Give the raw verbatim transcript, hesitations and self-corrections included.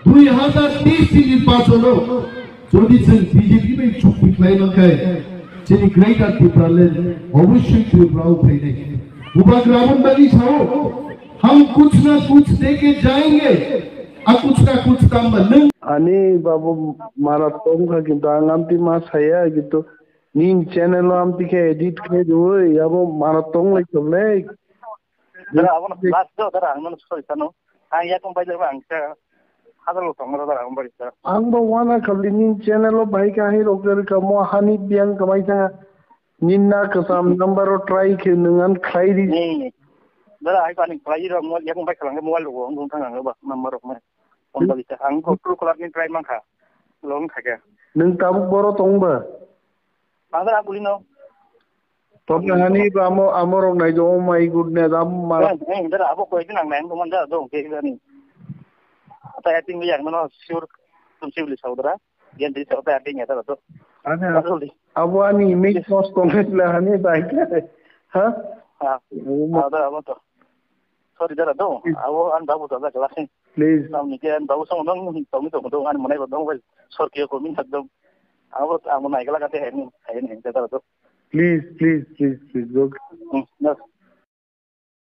Dui hazar teis ni nirbachono jodi chwng B J P bai chukti khlai mankhe, chini Greater Tipraland obossoi Tripura o phainai. Bubagra aboni bagwi sao, "Hum kuch na kuch deke jayenge, a kuch na kuch tam ba nwng." Ani babu mara tongkha kintu ang amtwi ma saya kintu nini channel o amtwi khe edit khe rwui abo mara tonglai khobnai. Dara, abono last do, dara, ang nono sorry sano. Ang yakung bai jakma ang khe hazar lo tong dara, ang bai dara. Ang bo wana khabli nini channel o bai khe hai rok rwkha mo hani biyang kwmai thanga. Nini na kwcham number o try khe nwng ang khlai di. Hmm. Dara, hai ko ani khlai rok mo yakung bai khalang mobile rok wng thang ang ba number rok mo. Phone Hmm. bai ta. Ang ko Truecaller ni try mankha. Long thake. Nwng tabuk boro tong ba? Ang dara, ang kulino. Tokna hani ba amo, amo rok nai do, oh my goodness, amo mara. Eh, eh, dara, abo koi din ang nai, ang man dara do, ke dani. Ata acting yang mano sure tum sibli saudara. Gen di saudara acting ya dara do. Ana, Dara do. Abo ani image loss tong khe la hani bai. Ha? Ha. Oh my Ah, dara, abo to. Sorry dara do. Hmm. Abo an babu to da kala. Please. Nam ni ke an babu song dong, tong ni tong dong, an manai ba dong bai. Sorkiyo ko min thak dong. Abo ang nai kala kate hai ni, hai ni dara do. Please, please, please, please, bro. Hmm, no.